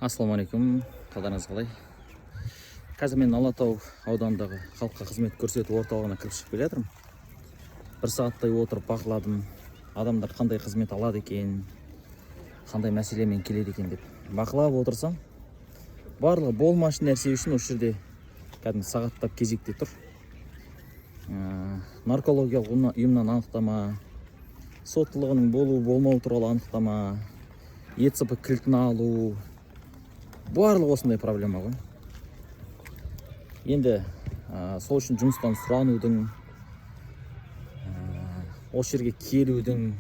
Ассалаумағалейкум, қалдарыңыз қалай? Қазір мен Алатау ауданындағы халыққа қызмет көрсету орталығына кіріп шығып келе жатырмын. Бір сағаттай отырып бақыладым, адамдар қандай қызмет алады екен, қандай мәселемен келеді екен деп бақылап отырсам, барлығы болмашы нәрсе үшін осы жерде кәдімгі сағаттап кезекте тұр. Наркологиялық ұйымнан анықтама, соттылығының болу болмауы туралы анықтама, ЭЦП кілтін алу, барлығы осындай проблема ғой. Енді сол үшін жұмыстан сұранудың, осы жерге келудің,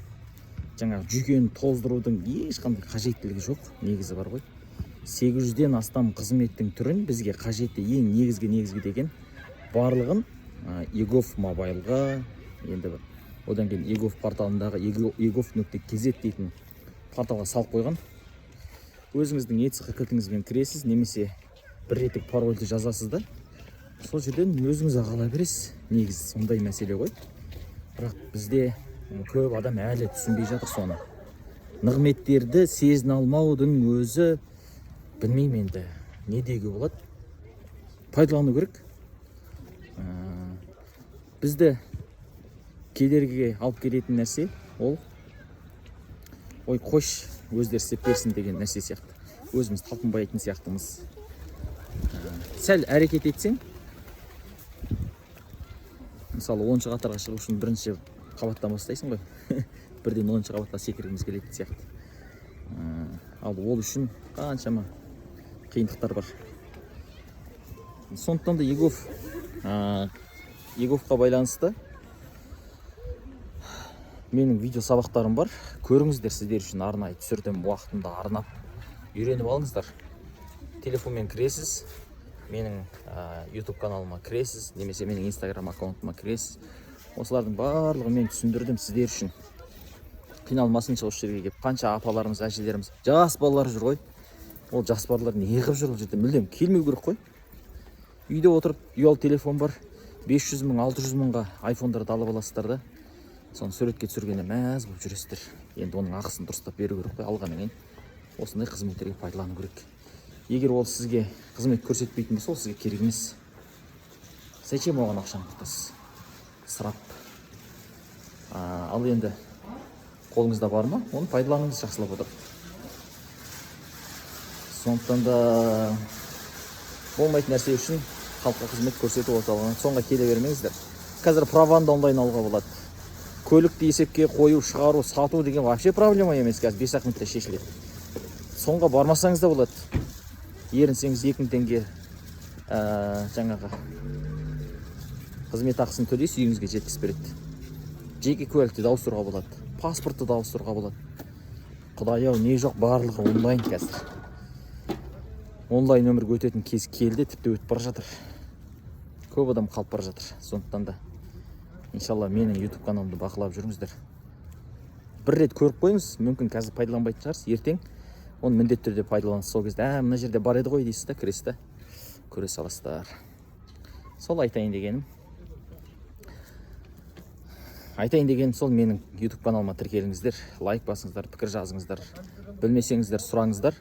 жаңағы жүйкені тоздырудың ешқандай қажеттілігі жоқ негізі бар ғой. 800-ден астам қызметтің түрін, бізге қажетті ең негізгі деген барлығын eGov мобайлға, енді одан кейін eGov порталындағы egov.kz дейтін порталға салып қойған. Өзіңіздің ЭЦП кілтіңізбен кіресіз немесе бір реттік парольді жазасыз да, сол жерден өзіңіз ақ ала бересіз. Негізі сондай мәселе ғой, бірақ бізде көп адам әлі түсінбей жатыр соны. Нығметтерді сезіне алмаудың өзі, білмеймін енді не деуге болады, пайдалану керек. Бізді кедергіге алып келетін нәрсе ол ой, қойшы, өздері істеп берсін деген нәрсе сияқты, өзіміз талпынбайтын сияқтымыз. Сәл әрекет етсең, мысалы, 10-қатарға шығу үшін бірінші қабаттан бастайсың ғой, бірден 10-қабатқа секіргіміз келетін сияқты. Ал ол үшін қаншама қиындықтар бар. Сондықтан да eGov-қа байланысты менің видео сабақтарым бар, көріңіздер. Сіздер үшін арнайы түсірдім, уақытымды арнап үйреніп алыңыздар. Телефонмен кіресіз, менің YouTube каналыма кіресіз немесе менің Instagram аккаунтыма кіресіз. Осылардың барлығын мен түсіндірдім сіздер үшін, қиналмасыншы осы жерге келіп. Қанша апаларымыз, әжелеріміз, жас балалар жүр ғой. Ол жас балалар не қылып жүр ол жерде? Мүлдем келмеу керек қой. Үйде отырып, ұялы телефон бар, 500 мың, 600 мыңға айфондарды алып аласыздар да, соны суретке түсіргенде мәз болып жүресіздер. Енді оның ақысын дұрыстап беру керек қой. Алғаннан кейін осындай қызметтерге пайдалану керек. Егер ол сізге қызмет көрсетпейтін болса, ол сізге керек емес. Зачем оған ақшаны құртасыз ысырап? Ал енді қолыңызда бар ма, оны пайдаланыңыз жақсылап отырып. Сондықтан да болмайтын нәрсе үшін халыққа қызмет көрсету орталығына соңға келе бермеңіздер. Қазір праваны да онлайн алуға болады. Көлікті есепке қою, шығару, сату деген вообще проблема емес, қазір 5-ақ минутта шешіледі. Соңға бармасаңыз да болады. Ерінсеңіз, 2000 теңге жаңағы қызмет ақысын төлейсіз, үйіңізге жеткізіп береді. Жеке куәлікті де ауыстыруға болады, паспортты да ауыстыруға болады. Құдай ау, не жоқ, барлығы онлайн. Қазір онлайн өмірге өтетін кез келді, тіпті өтіп бара жатыр. Көп адам қалып бара жатыр. Сондықтан да, иншалла, менің YouTube каналымды бақылап жүріңіздер. Бір рет көріп қойыңыз, мүмкін, қазір пайдаланбайтын шығарсыз, ертең оны міндетті түрде пайдаланасыз. Сол кезде «Ә, мына жерде бар еді ғой» дейсіз да, кіресіз да, көре саласыздар. Сол айтайын дегенім сол. Менің YouTube каналыма тіркеліңіздер, лайк басыңыздар, пікір жазыңыздар, білмесеңіздер, сұраңыздар,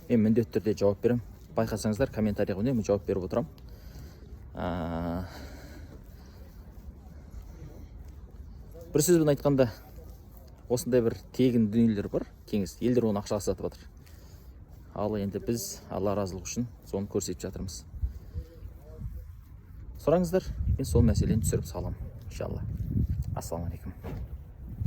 мен міндетті түрде жауап беремін. Байқасаңыздар, комментарийға үнемі жауап беріп отырамын. Бір сөзбен айтқанда, осындай бір тегін дүниелер бар кеңес, елдер оны ақшаға сатып жатыр. Ал енді біз Алла разылығы үшін соны көрсетіп жатырмыз. Сұраңыздар, мен сол мәселені түсіріп саламын, иншалла. Ассалаумағалейкум.